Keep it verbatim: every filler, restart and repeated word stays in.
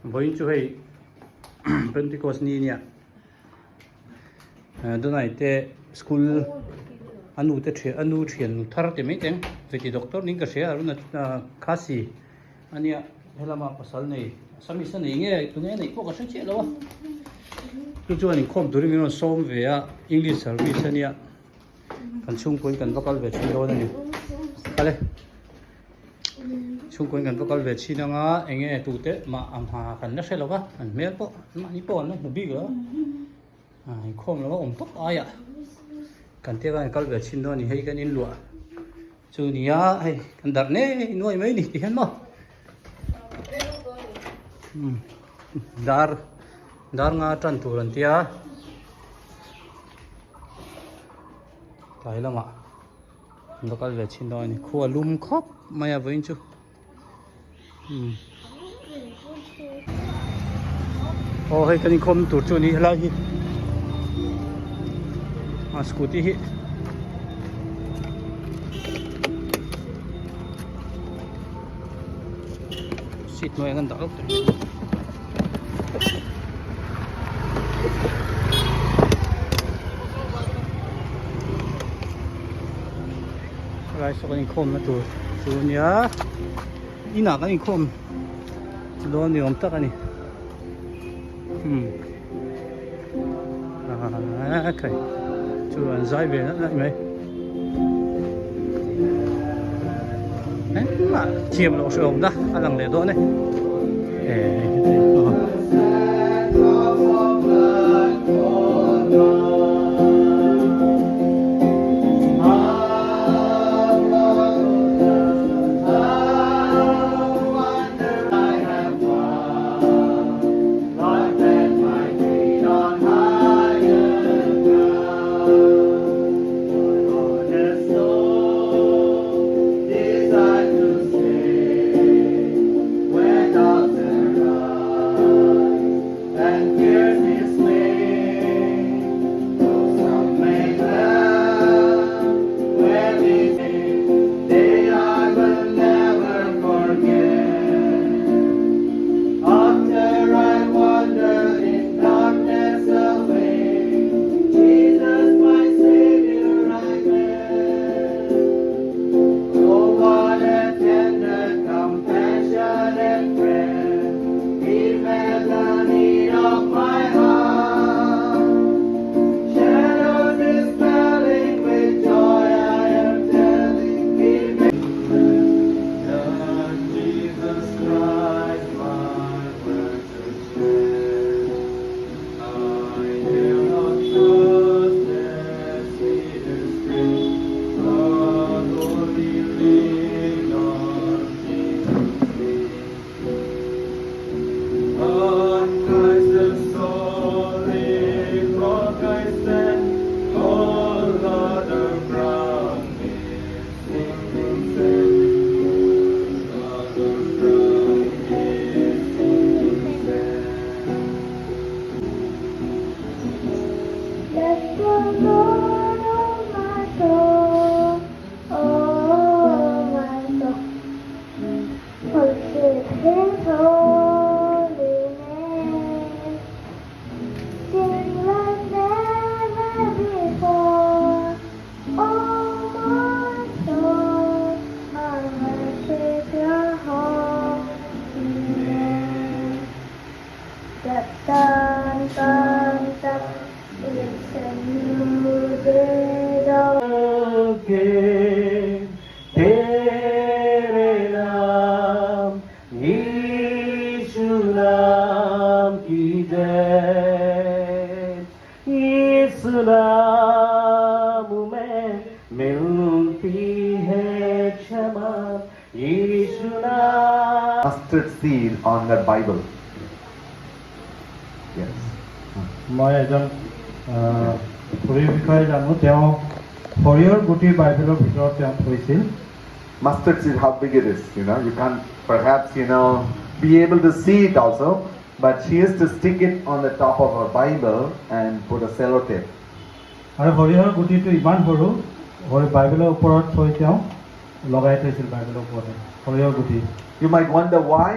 Vawiin chu hei, Pentecost ni nia. Eh, Donai te school a nu te ṭhian, a nu ṭhian nu thar te mai teng. Veti doctor ning ka hria, a run a, a, Khasi. A nia, he lama pasal nei. Assamese a nei nge, tu nge nei pawh ka hre chiah lo a. Chu chu an inkhawm turin min rawn sawm ve a, English service a nia. Kan chhungkuoin kan va kal ve ṭhin dawn a ni. Kha le. Chhungkuoin kan va kal ve ṭhin ang a, eng nge tute mah a hma kan la hre lo va, an hmel pawh, an mahni pawh an la hmu bik lo. A, inkhawm lo a awm tawp aia. Kan te kan kal ve ṭhin dawn a ni, hei kan in luah. Chu nia, hei, kan darh nei nuai mai ni, ti hian maw. Hmm. Dar, dar nga ṭan tur an tia. Tlai lamah. Kan va kal ve ṭhin dawn a ni. Khua lum khawp mai a vawiin chu. Hmm. Aw, hei kan inkhawm tur chu a ni, helai hi. A, scooty hi. Seat hnuaiah kan dah lawk teh. Helai saw kan inkhawmna tur chu a nia. Inah kan inkhawm dawn ni awm tak a ni. Hmm. Ah, khai. Chu an zai ve na, na mai. Eh, ma, thiam lo hre awm na, a lang leh dawn e. Eh, oh. Day I will never forget. After I wandered in darkness away, Jesus, my Savior, I met. Oh, what a tender, compassionate friend. He met the need of my heart. Shadows dispelling, with joy I am telling, He met. Jesus Christ, my precious friend. I dare not trust the sweetest thing, but only lean on Jesus' name. On Christ the solid rock I stand, all other ground is sinking sand. All other ground is sinking sand. Bless the Lord, oh my soul, oh my soul. Worship His holy name. Sing like never before. Oh my soul, I worship Your holy name. Dun, dun, dun, dun. It's a new day dawn. तेरे नाम, यीशु नाम की जय, यीशु नाम में मिलती है क्षमा। Mustard seed on the Bible. Yes. মই এজন, আহ, সৰিয়হৰ বিষয়ে জানো। তেওঁ সৰিয়হৰ গুটি বাইবেলৰ ভিতৰত তেওঁ থৈছিল। Mustard seed, how big it is, you know, you can't perhaps, you know, be able to see it also, but she used to stick it on the top of her Bible and put a sellotape. আৰু সৰিয়হৰ গুটিটো ইমান সৰু, সৰু বাইবেলৰ ওপৰত থৈ তেওঁ লগাই থৈছিল, বাইবেলৰ ওপৰতে সৰিয়হৰ গুটি। You might wonder why